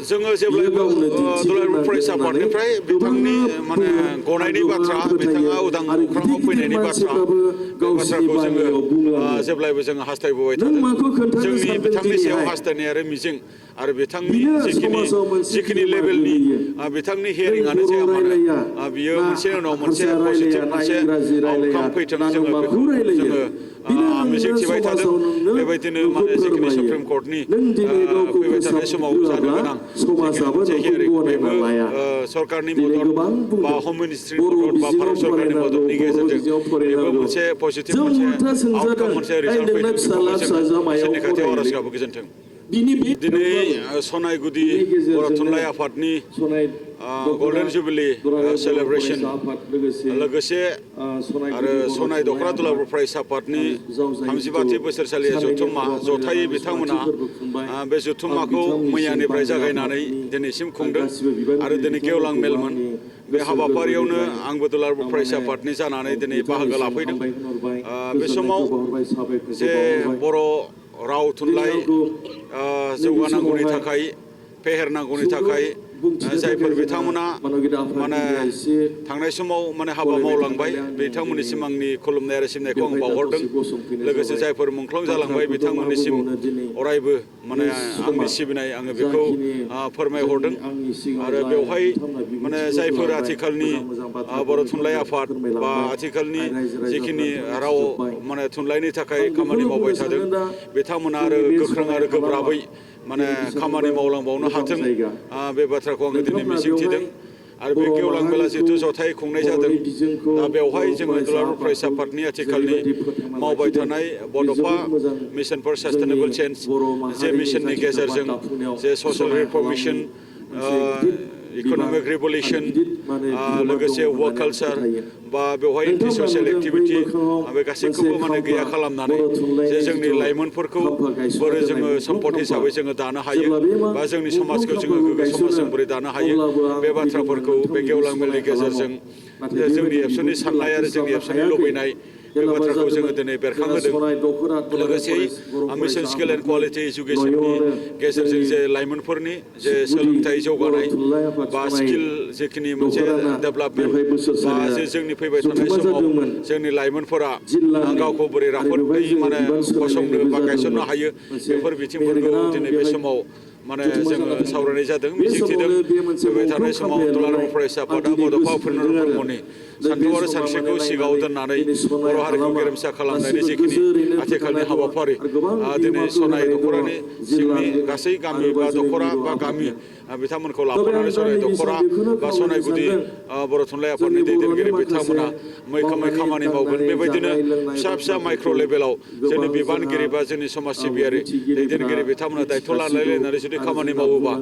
जोङो जेब्लायबो दुलाराय फरायसा आफादनिफ्राय बिथांनि माने गनायनि बाथ्रा बिथाङा उदां अख्राङाव फैनायनि बाथ्रा बे बाथ्राखौ जोङो जेब्लायबो जोङो हास्थायबोबाय थादों जोंनि बिथांनि सायाव हास्थायनाय आरो मिजिं आरो बिथांनि जिखिनि लेभेलनि बिथांनि हियारिंआनो जाया मानो बियो मोनसे उनाव मोनसे पजिटिभ मोनसे आउटकाम फैथों जोङो बेखौ जोङो मिजिंथिबाय थादों बेबायदिनो माने जिखिनि सुप्रिम कर्टनि फैबाय थानाय समाव जानो गोनां जिखिनि मोनसे हियारिं बेबो सरकारनि मदद बा हम मिनिस्ट्रिनि मदद बा भारत सरकारनि मददनि गेजेरजों बेबो मोनसे पजिटिभ मोनसे आउटकाम मोनसे रिजाल्ट फैथों बेखौबो जोङो इसोरनि खाथियाव आरज गाबो गोजोन्थों। दिनै सनायगुदि बर' थुनलाइ आफादनि गल्डेन जुबिलि सेलेब्रेसन लोगोसे आरो सनाय दख'रा दुलाराय फरायसा आफादनि 35थि बोसोरसालि जथायै बिथांमोना बे जथुम्माखौ मैयानिफ्राय जागायनानै दिनैसिम खुंदों आरो दिनै गेवलां मेलमोन बे हाबाफारियावनो आंबो दुलाराय फरायसा आफादनि जानानै दिनै बाहागो लाफैदों बे समाव जे बर' राव थुनलाइ जौगानांगौनि थाखाय फेहेरनांगौनि थाखाय जायफोर बिथांमोना माने थांनाय समाव माने हाबा मावलांबाय बिथांमोननिसिम आंनि खुलुमनाय आरो सिबिनायखौ आं बावहरदों लोगोसे जायफोर मुंख्लं जालांबाय बिथांमोननिसिम अरायबो माने आंनि सिबिनाय आङो बेखौ फोरमायहरदों आरो बेवहाय माने जायफोर आथिखालनि बर' थुनलाइ आफाद बा आथिखालनि जिखिनि राव माने थुनलाइनि थाखाय खामानि मावबाय थादों बिथांमोना आरो गोख्रों आरो गोब्राबै माने खामानि मावलांबावनो हाथों बे बाथ्राखौ आङो दिनै मिजिंथिदों आरो बे गेवलां मेला जिहेतु जथाय खुंनाय जादों दा बेवहाय जोङो दुलाराय फरायसा आफादनि आथिखालनि मावबाय थानाय बड'फा मिशन फर सास्टेनेबल चेन्ज जे मिशननि गेजेरजों जे ससियेल रिफर्मेशन इक'नमिक रिभलिउसन लोगोसे वर्क कालचार बा बेवहाय एन्टि ससियेल एक्टिभिटि बे गासैखौबो माने गैया खालामनानै जे जोंनि लाइमोनफोरखौ बोरै जोङो सम्पद हिसाबै जोङो दानो हायो बा जोंनि समाजखौ जोङो गोग्गो समाजजों बोरै दानो हायो बे बाथ्राफोरखौ बे गेवलां मेलनि गेजेरजों जोंनि एबसुनि साननाय आरो जोंनि एबसुनि लुबैनाय बे बाथ्राखौ जोङो दिनै बेरखांहोदों लोगोसेयै मिशन स्किल एन्ड क्वालिटि इडुकेसननि गेजेरजों जे लाइमोनफोरनि जे सोलोंथाइ जौगानाय बा स्किल जिखिनि मोनसे डेभेलपमेन्ट बा जे जोंनि फैबाय थानाय समाव जोंनि लाइमोनफोरा गावखौ बोरै राफोदै माने फसंनो बा गायसननो हायो बेफोर बिथिंफोरखौ दिनै बे समाव माने जोङो सावरायनाय जादों मिजिंथिदों फैबाय थानाय समाव दुलाराय फरायसा आफादा बड'फा उपेन्द्र ब्रह्मनि सान्थौ आरो सानस्रिखौ सिगाङाव दोननानै बर' हारिखौ गेरेमसा खालामनायनि जिखिनि आथिखालनि हाबाफारि दिनै सनाय दख'रानि सिंनि गासै गामि बा दख'रा बा गामि बिथांमोनखौ लाफानानै सनाय दख'रा बा सनायगुदि बर' थुनलाइ आफादनि दैदेनगिरि बिथांमोना मैखोमै खामानि मावगोन बेबायदिनो फिसा फिसा माइक्र' लेभेलाव जोंनि बिबानगिरि बा जोंनि समाज सिबियारि दैदेनगिरि बिथांमोना दायथ' लालायलायनानै जुदि खामानि मावोबा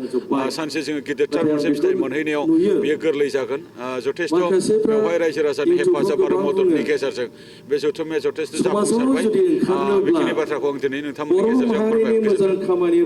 सानसे जोङो गिदिरथार मोनसे फिथाइ मोनहैनायाव बेयो गोरलै जागोन जथेस्थ' बेवहाय रायजो राजानि हेफाजाब आरो मददनि गेजेरजों बे जथुम्माया जथेस्थ' जाफुंसारबाय बेखिनि बाथ्राखौ आं दिनै नोंथांमोननि गेजेरजों फोरमायबाय।